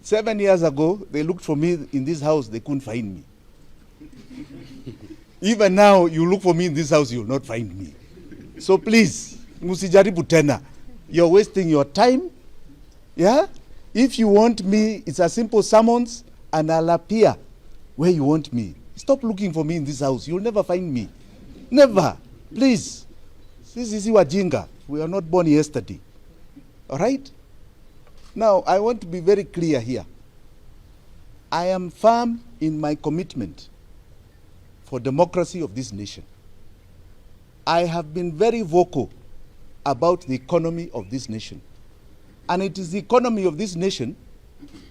7 years ago, they looked for me in this house, they couldn't find me. Even now, you look for me in this house, you will not find me. So please, musijaribu tena. You're wasting your time. Yeah? If you want me, it's a simple summons and I'll appear where you want me. Stop looking for me in this house. You'll never find me. Never. Please. Sisi si wajinga. We are not born yesterday. All right? Now, I want to be very clear here. I am firm in my commitment for democracy of this nation. I have been very vocal about the economy of this nation. And it is the economy of this nation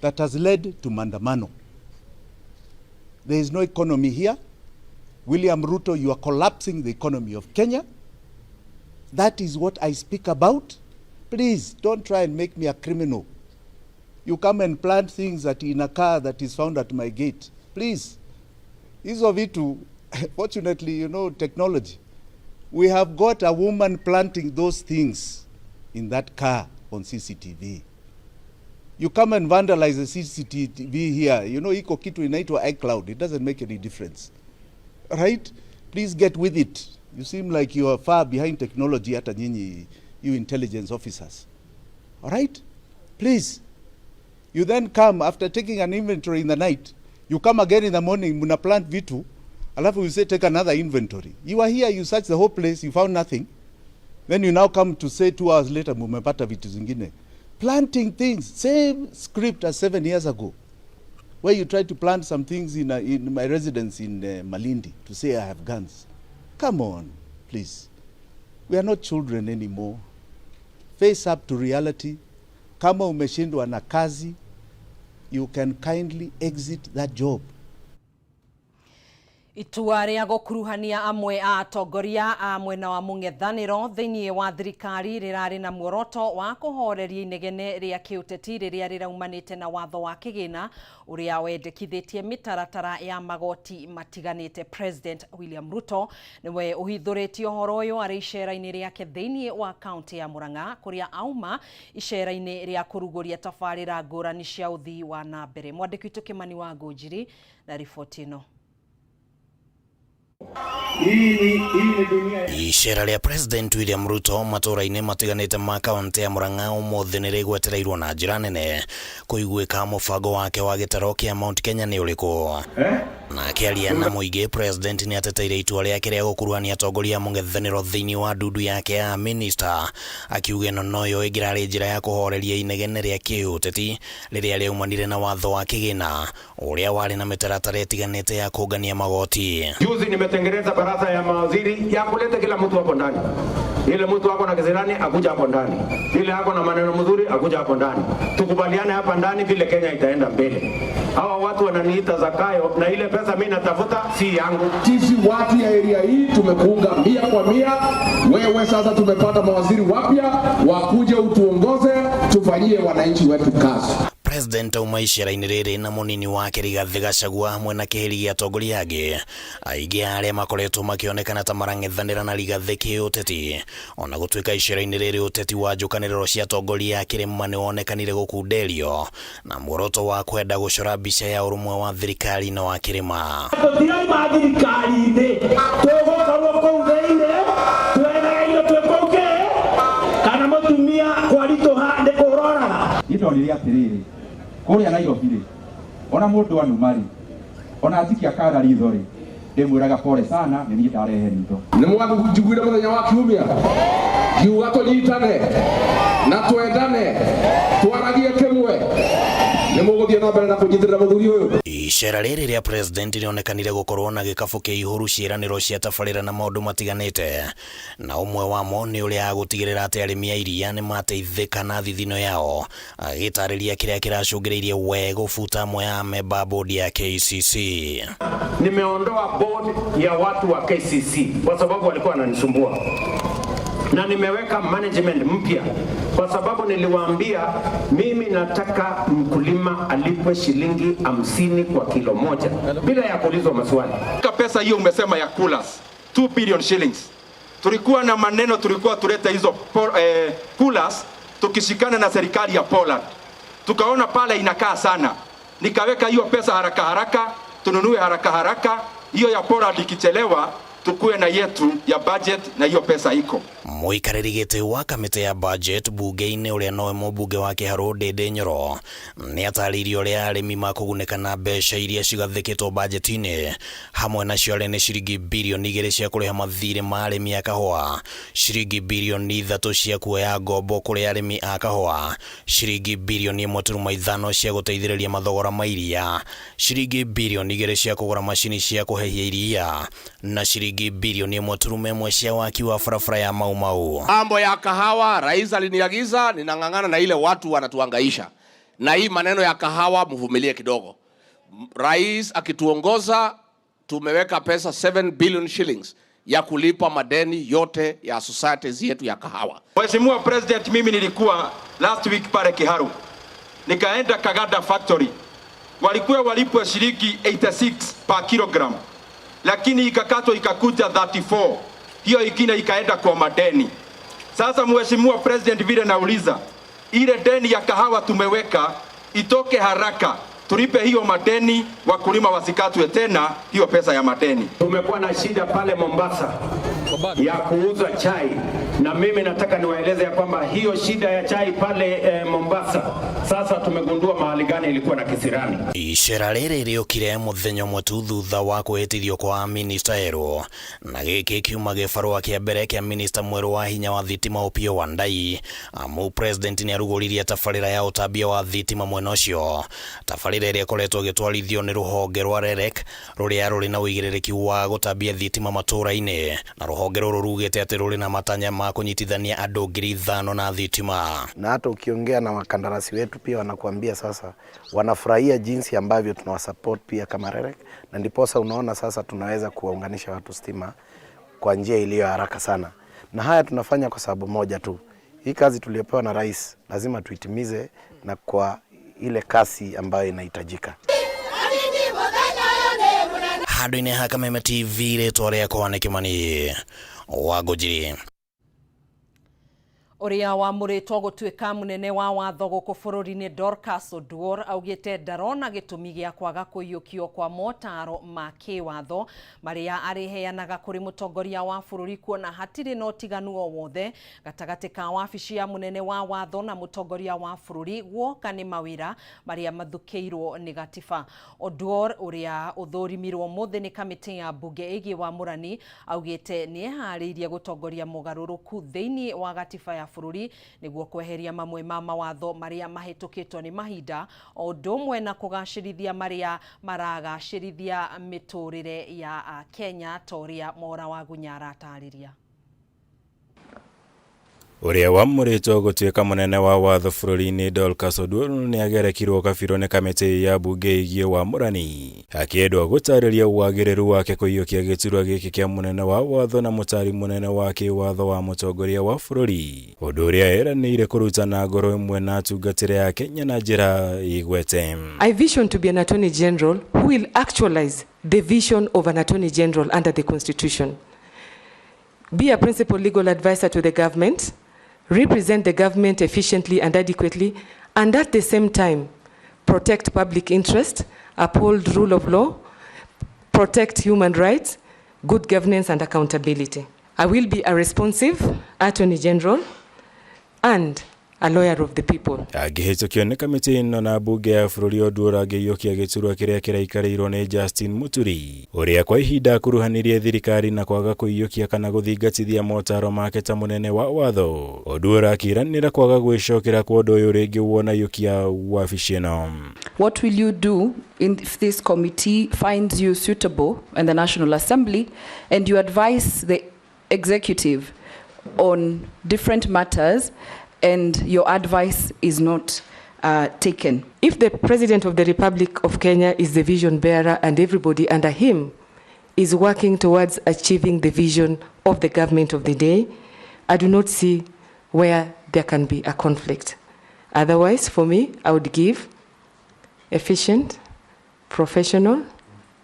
that has led to maandamano. There is no economy here. William Ruto, you are collapsing the economy of Kenya. That is what I speak about. Please don't try and make me a criminal. You come and plant things that in a car that is found at my gate. Please. Hizo vitu, fortunately, technology. We have got a woman planting those things in that car on CCTV. You come and vandalize the CCTV here. Iko kitu inaitwa iCloud. It doesn't make any difference. Right? Please get with it. You seem like you are far behind technology hata nyinyi, you intelligence officers. All right? Please. You then come after taking an inventory in the night. You come again in the morning, muna plant vitu, alafu you say take another inventory. You are here, you search the whole place, you found nothing. Then you now come to say 2 hours later mumepata vitu zingine. Planting things, same script as 7 years ago, where you tried to plant some things in my residence in Malindi to say I have guns. Come on, please. We are not children anymore. Face up to reality. Kama umeshindwa na kazi, you can kindly exit that job. Itua rĩa gũkuruhania amwe a atongoria a mwena wa mũng'ethanĩro thĩinĩ wa thirikari rĩrarĩ na muoroto wa kũhoreria inegene rĩa kĩũteti rĩrĩa rĩraumanĩte na watho wa kĩgĩna ũrĩa wendekithĩtie mĩtaratara ya magoti matiganĩte. President William Ruto nĩwe ũhithũrĩtie ũhoro ũyũ arĩ icera-inĩ rĩake thĩinĩ wa kaunti ya Murang'a kũrĩa auma icera-inĩ rĩa kũrugũria tabarĩra ngũrani cia ũthii wa na mbere. Mwandĩki witũ Kimani wa Ngũnjiri na riboti ĩno. Icera rĩa President William Ruto matũra-inĩ matiganĩte ma kaunti ya Murang'a ũmũthĩ nĩ rĩgwetereirwo na njĩra nene kũiguĩka mũbango wake wa gĩtaro kĩa Mount Kenya nĩ ũrĩkũ. Na akĩaria na mũingĩ, President nĩ ateteire itua rĩake rĩa gũkuruhania atongoria a mũng'ethanĩro thĩinĩ wa ndundu yake ya minista, akiuga ĩno noyo ĩngĩrarĩ njĩra ya kũhoreria inegene rĩa kĩũteti rĩrĩa rĩaumanire na watho wa kĩgĩna ũrĩa warĩ na mĩtaratara ĩtiganĩte ya kũngania magoti. Juzi nimetengeneza baraza ya mawaziri ya kuleta kila mtu hapo ndani. Ile mtu ako na kisirani akuja hapo ndani, ile ako na maneno mzuri akuja hapo ndani, tukubaliane hapa ndani vile Kenya itaenda mbele. Hawa watu wananiita Zakayo na ile pesa mimi natafuta si yangu. Sisi watu ya area hii tumekuunga 100%. Wewe sasa tumepata mawaziri wapya, wakuje utuongoze, tufanyie wananchi wetu kazi. President auma icera-inĩ rĩrĩ na mũnini wake Rigathĩ Gachagua hamwe na kĩhĩri gĩa atongoria angĩ aingĩ a arĩa makoretwo makĩonekana ta marang'ethanĩra na Rigathĩ kĩũteti. Ona gũtuĩka icera-inĩ rĩrĩ ũteti wa njũkanĩrĩro cia atongoria a kĩrĩma nĩ wonekanire gũkunderio na muoroto wa kwenda gũcora mbica ya ũrũmwe wa thirikari na wa kĩrĩma. Tũtirauma thirikari-inĩ, tũgũkorwo kũu thĩinĩ twenegeire twĩ kũu kĩ kana mũtumia kwaritũha nĩ kũroraga. Niĩ ndonire atĩrĩrĩ, kũrĩa Nairobi rĩ, ona mũndũ anuma rĩ, ona njikia kara ritho rĩ, ndĩmwĩraga pole sana, nĩ niĩ ndarehe ritho. Nĩ mwanjiguire mũthenya wa kiumia ngiuga tũnyitane na twendane, twaragie kĩmwe, nĩ mũgũthiĩ na mbere na kũnyitĩrĩra mũthuri ũyũ. Icera rĩrĩ rĩa president rĩonekanire gũkorwo na gĩkabũ kĩihũru ciĩranĩro cia tabarĩra na maũndũ matiganĩte, na ũmwe wamo nĩ ũrĩa agũtigĩrĩra atĩ arĩmi a iria nĩ mateithĩka na thithino yao, agĩtarĩria kĩrĩa kĩracũngĩrĩirie we gũbuta amwe a memba bodi ya KCC. Nimeondoa board ya watu wa KCC kwa sababu walikuwa wananisumbua, na nimeweka management mpya kwa sababu niliwaambia mimi nataka mkulima alipwe shilingi 50 kwa kilo moja bila ya kuulizwa maswali. Pesa hiyo umesema ya coolers 2 billion shillings, tulikuwa na maneno, tulikuwa tulete hizo coolers tukishikana na serikali ya Poland. Tukaona pale inakaa sana, nikaweka hiyo pesa haraka haraka, tununue haraka haraka. Hiyo ya Poland ikichelewa, tukue na yetu ya budget, na hiyo pesa iko. Mũikarĩri gĩtĩ wa kamĩtĩ ya budget bunge-inĩ ũrĩa nowe mũmbunge wa Kĩharũ Ndĩndĩ Nyoro nĩ atarĩirie ũrĩa arĩmi makũgunĩka na mbeca iria cigathĩkĩtwo bajeti-inĩ, hamwe nacio arĩ nĩ ciringi birioni 2 cia kũrĩha mathirĩ ma arĩmi a kahũa, ciringi birioni 3 cia kuoya ngombo kũrĩ arĩmi a kahũa, ciringi birioni 1.5 cia gũteithĩrĩria mathogora ma iria, ciringi birioni 2 cia kũgũra macini cia kũhehia iria na ciringi birioni 1.1 cia waki wa barabara ya Mau Mau. Mambo ya kahawa, rais aliniagiza, ninang'ang'ana na ile watu wanatuhangaisha. Na hii maneno ya kahawa mvumilie kidogo. Rais akituongoza tumeweka pesa 7 billion shillings ya kulipa madeni yote ya societies yetu ya kahawa. Mheshimiwa President, mimi nilikuwa last week pale Kiharu, nikaenda Kagada factory, walikuwa walipwa shilingi 86 per kilogram, lakini ikakatwa ikakuja 34, hiyo ingine ikaenda kwa madeni. Sasa Mheshimiwa President, vile nauliza, ile deni ya kahawa tumeweka itoke haraka, tulipe hiyo madeni, wakulima wasikatwe tena hiyo pesa ya madeni. Tumekuwa na shida pale Mombasa ya kuuza chai, na mimi nataka niwaeleze ya kwamba hiyo shida ya chai pale Mombasa sasa tumegundua mahali gani ilikuwa na kisirani. Icera rĩrĩ rĩokire mũthenya ũmwe tu thutha wa kwĩhĩtithio kwa minista erũ, na gĩkĩ kiuma gĩbarũa kĩa mbere kĩa minista mwerũ wa hinya wa thitima Opiyo Wandayi, amu president nĩarugũririe tabarĩra ya ũtambia wa thitima mwena ũcio, tabarĩra ĩrĩa ĩkoretwo ĩgĩtwarithio nĩ rũhonge rwa REREC rũrĩa rũrĩ na ũigĩrĩrĩki wa gũtambia thitima matũũra-inĩ, na rũhonge rũrũ rugĩte atĩ rũrĩ na matanya ma kũnyitithania andũ 5,000 na thitima. Na hata ukiongea na wakandarasi wetu pia wanakuambia sasa wanafurahia jinsi ambavyo tunawasupport pia kama REREC, na ndiposa unaona sasa tunaweza kuwaunganisha watu stima kwa njia iliyo haraka sana. Na haya tunafanya kwa sababu moja tu, hii kazi tuliyopewa na rais lazima tuitimize na kwa ile kasi ambayo inahitajika. Handũ-inĩ ha Kameme TV, rĩtwa rĩakwa nĩ Kĩmani wa Ngũnjiri. Ũrĩa wamũrĩtwo gũtuĩka mũnene wa watho gũkũ bũrũri-inĩ Dorcas Oduor augĩte ndarona gĩtũmi gĩa kwaga kũiyũkio kwa motaro ma kĩwatho marĩa arĩheanaga kũrĩ mũtongoria wa bũrũri, kuona hatirĩ na ũtiganu o wothe gatagatĩ ka wabici ya mũnene wa watho na mũtongoria wa bũrũri guoka nĩ mawĩra marĩa mathukĩirwo nĩ gatiba. Oduor ũrĩa ũthũrimirwo ũmũthĩ nĩ kamĩtĩ ya mbunge ĩgiĩ wamũrani augĩte nĩeharĩirie gũtongoria mogarũrũku thĩinĩ wa gatiba ya bũrũri nĩguo kweheria mamwe ma mawatho marĩa mahĩtũkĩtwo nĩ mahinda, o ũndũ ũmwe na kũgacĩrithia marĩa maragacĩrithia mĩtũrĩre ya Akenya ta ũrĩa Mora wa Gunya aratarĩria. Ũrĩa wamũrĩtwo gũtuĩka mũnene wa watho bũrũri-inĩ Dorcas Oduor nĩagerekirwo kabirũ nĩ kamĩtĩ ya mbunge ĩgiĩ wamũrani, akĩendwo gũtarĩria wagĩrĩru wake kũiyũkia gĩturwa gĩkĩ kĩa mũnene wa watho na mũtari mũnene wa kĩwatho wa mũtongoria wa bũrũri, ũndũ ũrĩa eranĩire kũruta na ngoro ĩmwe na atungatĩre a Kenya na njĩra igwete. I vision to be an attorney general who will actualize the vision of an attorney general under the constitution. Be a principal legal advisor to the government, represent the government efficiently and adequately, and at the same time, protect public interest, uphold rule of law, protect human rights, good governance and accountability. I will be a responsive attorney general and a lawyer of the people. Angĩhĩtũkio nĩ kamĩtĩ ĩno na mbunge ya bũrũri, Oduor angĩiyũkia gĩturwa kĩrĩa kĩraikarĩirwo nĩ Justin Muturi, ũrĩa kwa ihinda akuruhanirie thirikari na kwaga kũiyũkia kana gũthingatithia motaro make ta mũnene wa watho. Oduor akĩranĩra kwaga gwĩcokera kwa ũndũ ũyũ rĩngĩ wona aiyũkia wabici ĩno. What will you do if this committee finds you suitable in the National Assembly and you advise the executive on different matters and your advice is not taken? If the President of the Republic of Kenya is the vision bearer and everybody under him is working towards achieving the vision of the government of the day, I do not see where there can be a conflict. Otherwise, for me, I would give efficient, professional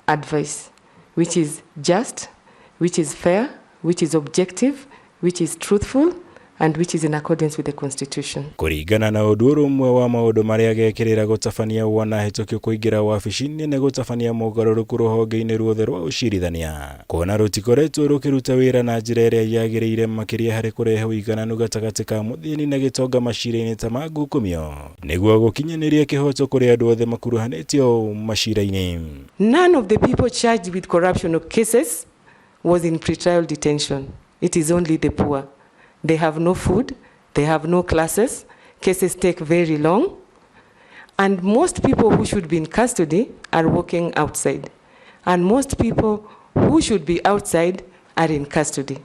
advice, which is just, which is fair, which is objective, which is truthful, And which is in accordance with the Constitution. Kũringana na Oduor, ũmwe wa maũndũ marĩa agekĩrĩra gũtabania wona hetũkio kũingĩra wabici-inĩ nĩ gũtabania mogarũrũku rũhonge-inĩ ruothe rwa ũcirithania, kuona rũtikoretwo rũkĩruta wĩra na njĩra ĩrĩa yagĩrĩire, makĩria harĩ kũrehe ũigananu gatagatĩ ka mũthĩni na gĩtonga macira-inĩ ta ma ngukumio, nĩguo gũkinyanĩria kĩhoto kũrĩ andũ othe makuruhanĩtio macira-inĩ. None of the people charged with corruption cases was in pretrial detention. It is only the poor. They have no food, they have no classes, cases take very long, and most people who should be in custody are walking outside. And most people who should be outside are in custody.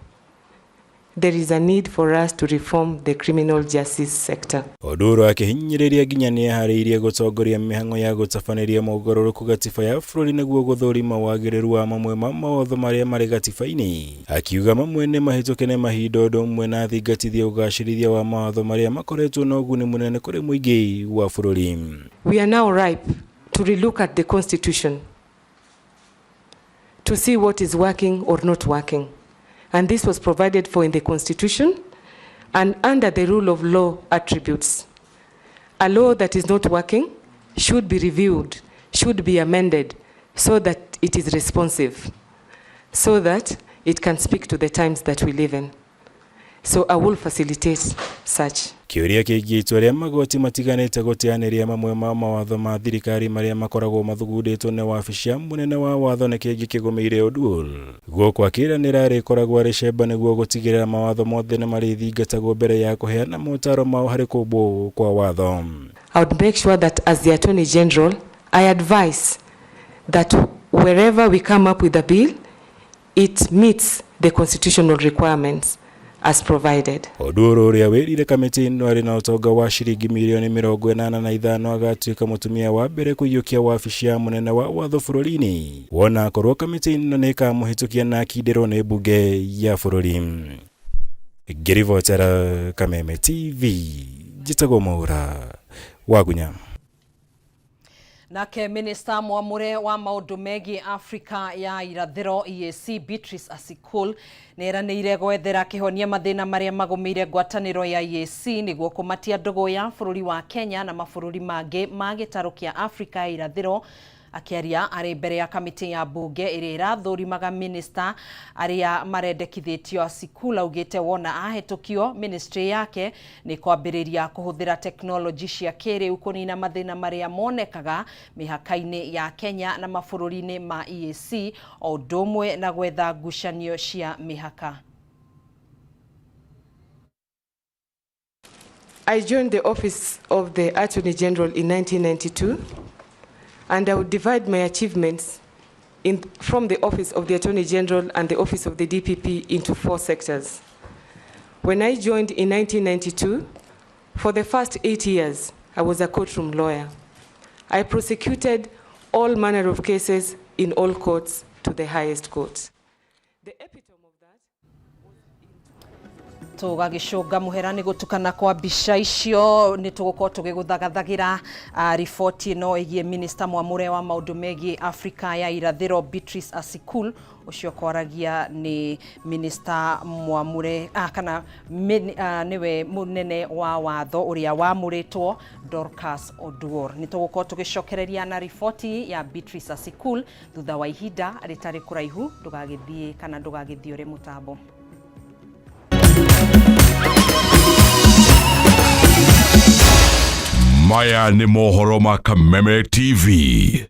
There is a need for us to reform the criminal justice sector. Oduor akĩhinyĩrĩria nginya nĩeharĩirie gũtongoria mĩhang'o ya gũtabanĩria mogarũrũku gatiba ya bũrũri nĩguo gũthũrima wagĩrĩru wa mamwe ma mawatho marĩa marĩ gatiba-inĩ, akiuga mamwe nĩ mahĩtũke nĩ mahinda, ũndũ ũmwe na athingatithie ũgacĩrithia wa mawatho marĩa makoretwo na ũguni mũnene kũrĩ mũingĩ wa bũrũri. We are now ripe to relook at the Constitution to see what is working or not working. And this was provided for in the Constitution and under the rule of law attributes. A law that is not working should be reviewed, should be amended so that it is responsive, so that it can speak to the times that we live in. So I will facilitate such. Kĩũria kĩgiĩ itua rĩa magoti matiganĩte gũteanĩria mamwe ma mawatho ma thirikari marĩa makoragwo mathugundĩtwo nĩ wabici ya mũnene wa watho nĩ kĩngĩ kĩgũmĩire Oduor, gũkũ akĩranĩra arĩkoragwo arĩ cemba nĩguo gũtigĩrĩra mawatho mothe nĩ marĩthingatagwo mbere ya kũheana motaro mao harĩ kũmbwo kwa watho. I would make sure that as the Attorney General, I advise that wherever we come up with a bill, it meets the constitutional requirements as provided. Oduor, ũrĩa wĩrire kamĩtĩ ĩno arĩ na ũtonga wa ciringi mirioni 85, agatuĩka mũtumia wa mbere kũiyũkia wabici ya mũnene wa watho bũrũri-inĩ, wona akorwo kamĩtĩ ĩno nĩ ĩkamũhĩtũkia na akindĩrwo nĩ mbunge ya bũrũri. Ngĩribotera Kameme TV, njĩtagwo Mwaura Wagunya. Nake minista mwamure wa maundu megiĩ Afrika ya irathĩro, EAC, Beatrice Asikul nĩ eranĩire gwethera kĩhonia mathĩna marĩa magũmĩire ngwatanĩro ya EAC nĩguo kũmatia ndũgũ ya bũrũri wa Kenya na mabũrũri mangĩ ma gĩtarũ kĩa Afrika ya irathĩro. Akĩaria arĩ mbere ya kamĩtĩ ya mbunge ĩrĩa ĩrathũrimaga minista arĩa marendekithĩtio, Asikul augĩte wona ahĩtũkio, ministry yake nĩ kwambĩrĩria kũhũthĩra tekinoronjĩ cia kĩrĩu kũnina mathĩna marĩa monekaga mĩhaka-inĩ ya Kenya na mabũrũri-inĩ ma EAC, o ũndũ ũmwe na gwetha ngucanio cia mĩhaka. I joined the office of the Attorney General in 1992, and I would divide my achievements from the office of the Attorney General and the office of the DPP into four sectors. When I joined in 1992, for the first 8 years, I was a courtroom lawyer. I prosecuted all manner of cases in all courts to the highest court. The epitome of that Tũgagĩcũnga mũhera nĩ gũtukana kwa mbica icio. Nĩ tũgũkorwo tũgĩgũthagathagira riboti ĩno ĩgiĩ minista mwamũre wa maũndũ megiĩ Afrika ya irathĩro, Beatrice Asikul. Ũcio kwaragia nĩ minista mwamũre kana nĩwe mũnene wa watho ũrĩa wamũrĩtwo, Dorcas Oduor. Nĩ tũgũkorwo tũgĩcokereria na riboti ya Beatrice Asikul thutha wa ihinda rĩtarĩ kũraihu. Ndũgagĩthiĩ kana ndũgagĩthiũre mũtambo. Maya nĩ mohoro ma Kameme TV.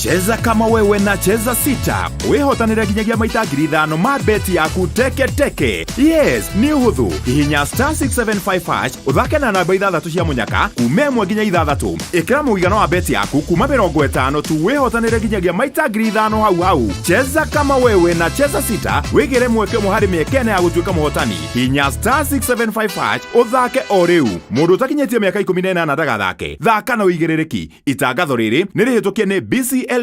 Cheza kama wewe na Cheza Sita wihotanire nginyagia maita 5,000 ma beti yaku teke teke. Yes, nĩ ũhũthũ. Hihinya *675# ũthake na namba ithathatũ cia mũnyaka kuma 1 nginya 6. Ĩkĩra mũigana wa beti yaku kuma 50 tu, wĩhotanĩre nginyagia maita 5,000 hau hau. Cheza kama wewe na Cheza Sita, wĩgĩre mweke ũmwe harĩ mĩeke 4 ya gũtuĩka mũhotani. Hihinya *675# ũthake o rĩu. Mũndũ ũtakinyĩtie mĩaka 18 ndagathake. Thaka na ũigĩrĩrĩki. Itangatho rĩrĩ nĩ rĩhĩtũkie nĩ BCLB.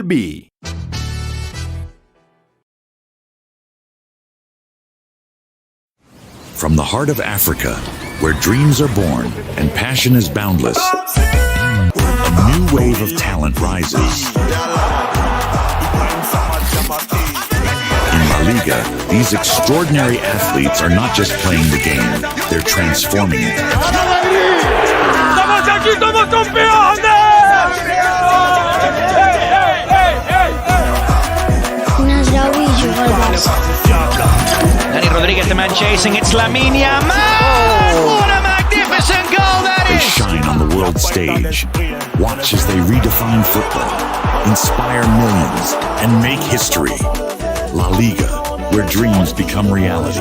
From the heart of Africa, where dreams are born and passion is boundless, a new wave of talent rises. Liga, these extraordinary athletes are not just playing the game, they're transforming it. Dani Rodriguez, the man chasing. It's Lamine Yamal. What a magnificent goal that They is! shine on the world stage. Watch as they redefine football, inspire millions, and make history. La Liga, where dreams become reality.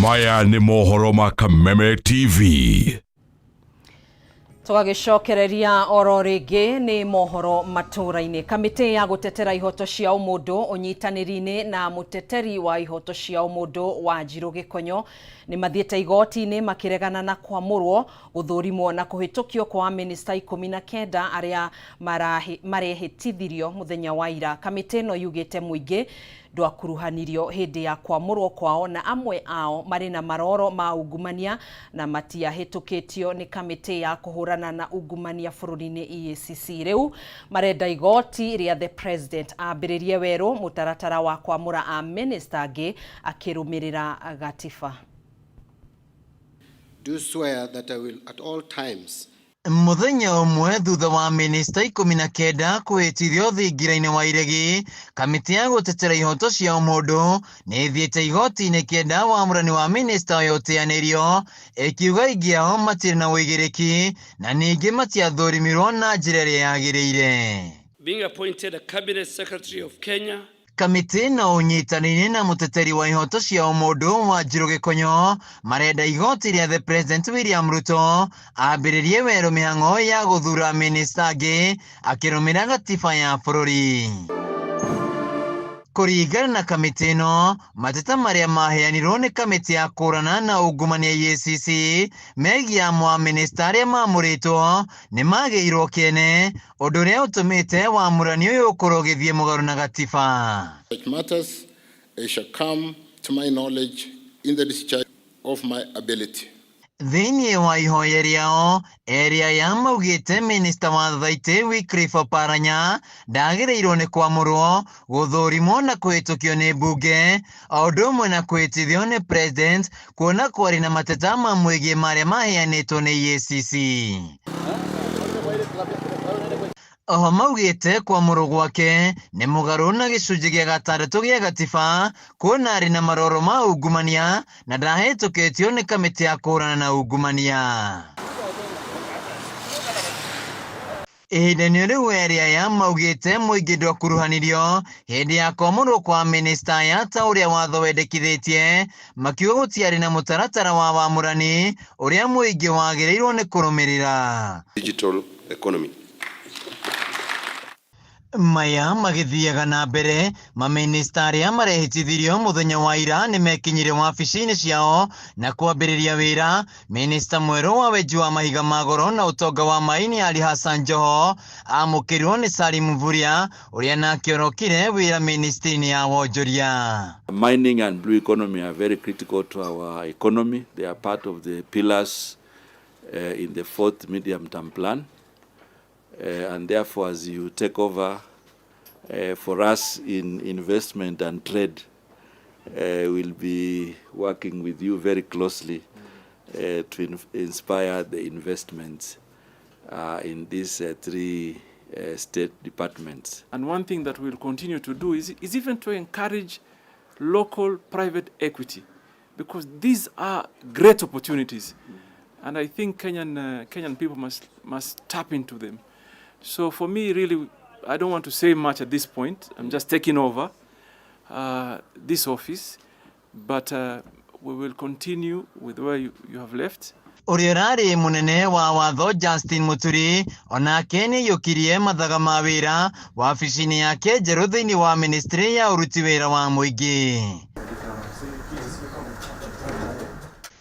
Maya nĩ mohoro ma Kameme TV. Tũgagĩcokereria oro rĩngĩ nĩ mohoro matũra-inĩ. Kamĩtĩ ya gũtetera ihoto cia ũmũndũ ũnyitanĩri-inĩ na mũteteri wa ihoto cia ũmũndũ Wanjirũ Gĩkonyo nĩ mathiĩte igoti-inĩ makĩregana na kwamũrwo, gũthũrimwo na kũhĩtũkio kwa amĩnĩsta 19 arĩa marehĩtithirio mũthenya wa ira. Kamĩtĩ ĩno yugĩte mũingĩ ndwakuruhanirio hĩndĩ ya kwamũrwo kwao na amwe ao marĩ na maroro ma ungumania na matiahĩtũkĩtio nĩ kamĩtĩ ya kũhũrana na ungumania bũrũri-inĩ EACC. Rĩu marenda igoti rĩa the president ambĩrĩrie werũ mũtaratara wa kwamũra amĩnĩsta angĩ akĩrũmĩrĩra gatiba. Do swear that I will at all times Mũthenya ũmwe thutha wa minista 19 kwĩhĩtithio thingira-inĩ wa iregi, kamĩtĩ ya gũtetera ihoto cia ũmũndũ nĩ ĩthiĩte igoti-inĩ kenda wamũrani wa minista ũyũ ũteanĩrio, ĩkiuga aingĩ ao matirĩ na ũigĩrĩki na ningĩ matiathũrimirwo na njĩra ĩrĩa yagĩrĩire. Being appointed a cabinet secretary of Kenya. Kamĩtĩ ĩno ũnyitanĩire na mũteteri wa ihoto cia ũmũndũ Wanjirũ Gĩkonyo marenda igoti rĩa the President William Ruto ambĩrĩrie werũ mĩhang'o ya gũthura minista angĩ akĩrũmĩrĩra gatiba ya bũrũri. Kũringana na kamĩtĩ ĩno, mateta marĩa maheanirwo nĩ kamĩtĩ ya kũhũrana na ungumania EACC megiĩ amwe a minista arĩa mamũrĩtwo nĩ magĩirwo kĩene, ũndũ ũrĩa ũtũmĩte wamũrani ũyũ ũkorwo ũgĩthiĩ mũgarũ na gatiba. Such matters as shall come to my knowledge in the discharge of my ability. Thĩinĩ wa ihoya rĩao, erĩ aya maugĩte minista wa thaitĩ Wycliffe Oparanya ndagĩrĩirwo nĩ kwamũrwo, gũthũrimwo na kũhĩtũkio nĩ mbunge o ũndũ ũmwe na kwĩhĩtithio nĩ president kuona kwarĩ na mateta mamwĩgiĩ marĩa maheanĩtwo nĩ EACC. Oho maugĩte kwamũrwo gwake nĩ mũgarũ na gĩcunjĩ gĩa gatandatũ gĩa gatiba kuona arĩ na maroro ma ungumania na ndahĩtũkĩtio nĩ kamĩtĩ ya kũhũrana na ungumania. Ihinda-inĩ rĩu erĩ aya maugĩte mũingĩ ndwakuruhanirio hĩndĩ ya kwamũrwo kwa minista aya ta ũrĩa watho wendekithĩtie, makiuga gũtiarĩ na mũtaratara wa wamũrani ũrĩa mũingĩ wagĩrĩirwo nĩ kũrũmĩrĩra. Digital economy. Maya magĩthiaga na mbere, mamĩnĩsta arĩa marehĩtithirio mũthenya wa ira nĩmekinyirie wabici-inĩ ciao na kwambĩrĩria wĩra. Mĩnĩsta mwerũ wa wenji wa mahiga ma goro na ũtonga wa maini Ali Hassan Joho amũkĩrirwo nĩ Salim Mvurya ũrĩa nake orokire wĩra mĩnĩstrĩ-inĩ ya wonjoria. Mining and blue economy are very critical to our economy. They are part of the pillars in the fourth medium-term plan. And therefore, as you take over, for us in investment and trade, we'll be working with you very closely to inspire the investments in these three state departments. And one thing that we'll continue to do is even to encourage local private equity, because these are great opportunities. And I think Kenyan people must tap into them. So for me, really, I don't want to say much at this point. I'm just taking over this office, but we will continue with where you have left. Ũrĩa ũrarĩ mũnene wa watho Justin Muturi onake nĩaiyũkirie mathaga ma wĩra wabici-inĩ yake njerũ thĩinĩ wa ministry ya ũruti wĩra wa mũingĩ.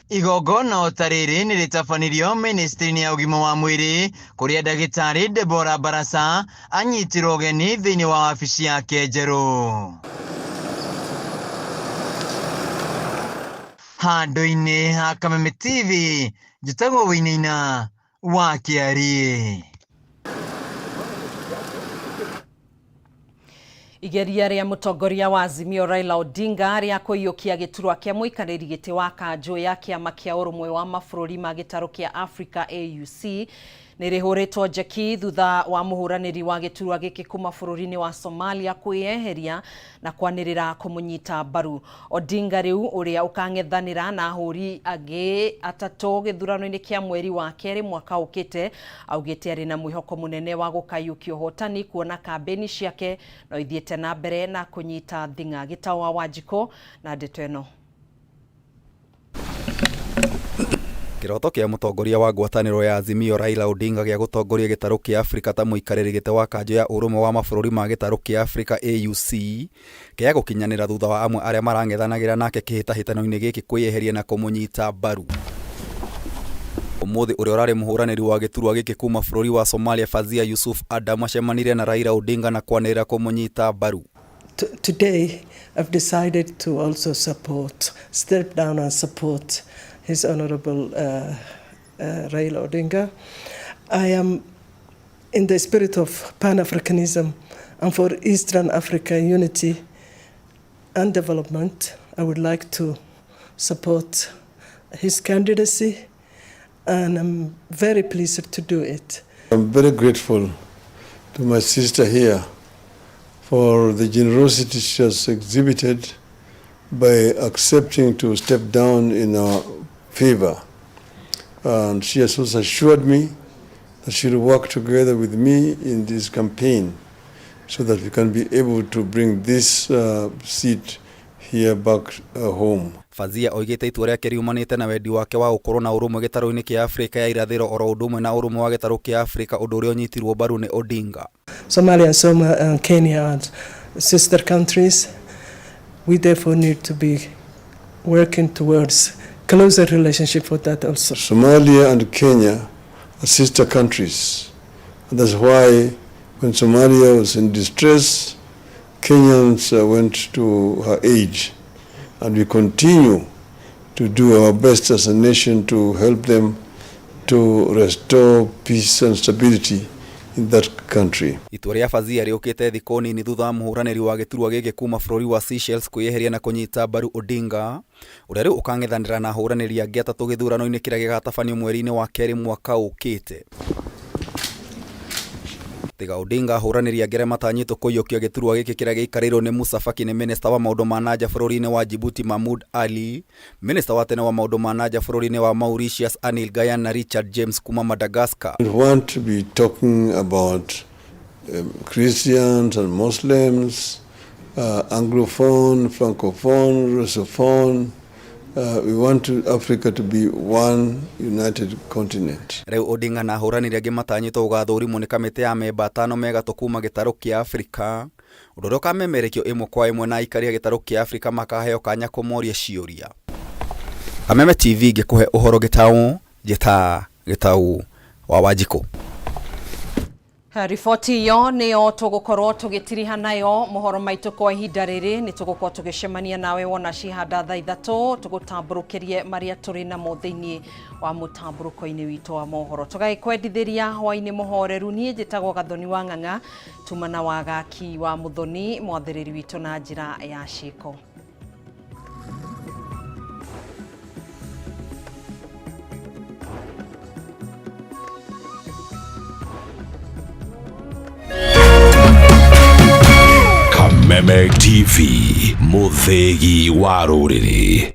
Igongona o ta rĩrĩ nĩ rĩtabanirio ministry-inĩ ya ũgima wa mwĩrĩ kũrĩa ndagĩtarĩ Deborah Barasa anyitirwo ũgeni thĩinĩ wa wabici yake njerũ. Handũ-inĩ ha Kameme TV njĩtagwo Wĩinaina wa Kĩariĩ. Igeria rĩa mũtongoria wa Azimio Raila Odinga rĩa kũiyũkia gĩturwa kĩa mũikarĩri gĩtĩ wa kanjũ ya kĩama kĩa ũrũmwe wa mabũrũri ma gĩtarũ kĩa Africa AUC nĩ rĩhũrĩtwo njeki thutha wa mũhũranĩri wa gĩturwa gĩkĩ kuma bũrũri-inĩ wa Somalia kwĩyeheria na kwanĩrĩra kũmũnyita mbaru. Odinga rĩu ũrĩa ũkang'ethanĩra na ahũri angĩ atatũ gĩthurano-inĩ kĩa mweri wa kerĩ mwaka ũkĩte augĩte arĩ na mwĩhoko mũnene wa gũkayũkia ũhotani kuona kambĩni ciake no ithiĩte na mbere na kũnyita thing'a. Gĩtaũ wa Wanjikũ na ndeto ĩno. Kĩroto kĩa mũtongoria wa ngwatanĩro ya Azimio Raila Odinga gĩa gũtongoria gĩtarũ kĩa Afrika ta mũikarĩri gĩtĩ wa kanjũ ya ũrũmwe wa mabũrũri ma gĩtarũ kĩa Afrika AUC kĩa gũkinyanĩra thutha wa amwe arĩa marang'ethanagĩra nake kĩhĩtahĩtano-inĩ gĩkĩ kwĩyeheria na kũmũnyita mbaru. Ũmũthĩ ũrĩa ũrarĩ mũhũranĩri wa gĩturwa gĩkĩ kuma bũrũri wa Somalia Fazia Yusuf Adam acemanirie na Raila Odinga na kwanĩrĩra kũmũnyita mbaru. Today I've decided to also support, step down and support His Honorable Raila Odinga. I am in the spirit of Pan-Africanism and for Eastern Africa unity and development. I would like to support his candidacy, and I'm very pleased to do it. I'm very grateful to my sister here for the generosity she has exhibited by accepting to step down in our favor. And she has also assured me that she will work together with me in this campaign so that we can be able to bring this seat here back home. Fazia oigĩte itua rĩake riumanĩte na wendi wake wa gũkorwo na ũrũmwe gĩtarũ-inĩ kĩa Afrika ya irathĩro oro ũndũ ũmwe na ũrũmwe wa gĩtarũ kĩa Afrika ũndũ ũrĩa ũnyitirwo mbaru nĩ Odinga. Somalia and Somalia and Kenya are sister countries. We therefore need to be working towards closer relationship for that also. Somalia and Kenya are sister countries. And that's why when Somalia was in distress, Kenyans went to her aid. And we continue to do our best as a nation to help them to restore peace and stability in that country. Itua rĩa Fazia rĩũkĩte thikũ nini thutha wa mũhũranĩri wa gĩturwa gĩkĩ kuma bũrũri wa Seychelles kwĩyeheria na kũnyita mbaru Odinga ũrĩa rĩu ũkang'ethanĩra na ahũranĩri angĩ atatũ gĩthurano-inĩ kĩrĩa gĩgatabanio mweri-inĩ wa kerĩ mwaka ũkĩte. Tiga Odinga ahũranĩri angĩ arĩa matanyĩtwo kũiyũkia gĩturwa gĩkĩ kĩrĩa gĩikarĩirwo nĩ Musa Faki nĩ minista wa maũndũ ma nanja bũrũri-inĩ wa Djibouti Mahmoud Ali, minista wa tene wa maũndũ ma nanja bũrũri-inĩ wa Mauritius Anil Gayan na Richard James kuma Madagascar. We want to be talking about Christians and Muslims, Anglophone, Francophone, Russophone. We want Africa to be one united continent. Rĩu Odinga na ahũranĩri angĩ matanyĩtwo gũgathũrimwo nĩ kamĩtĩ ya memba atano me gatũ kuma gĩtarũ kĩa Afrika ũndũ ũrĩa ũkamemerekio ĩmwe kwa ĩmwe na aikari a gĩtarũ kĩa Afrika makaheo kanya kũmoria ciũria. Kameme TV ngĩkũhe ũhoro gĩtaũ njĩta gĩtaũ wa Wanjikũ. Riboti iyo niyo tugukorwo tugitiriha nayo mohoro maitu kwa ihinda riri ni tugukorwo tugicemania nawe wona cihanda thaa ithatũ tugutamburukirie maria turi namo thiini wa mutamburuko-ini witu wa mohoro tugagikwendithiria hwaini muhoreru nie njitagwo Gathoni wa Ng'ang'a tumana wa gaki wa Muthoni mwathiriri witu na njira ya ciiko. Kameme TV, mũthĩgi wa rũrĩrĩ.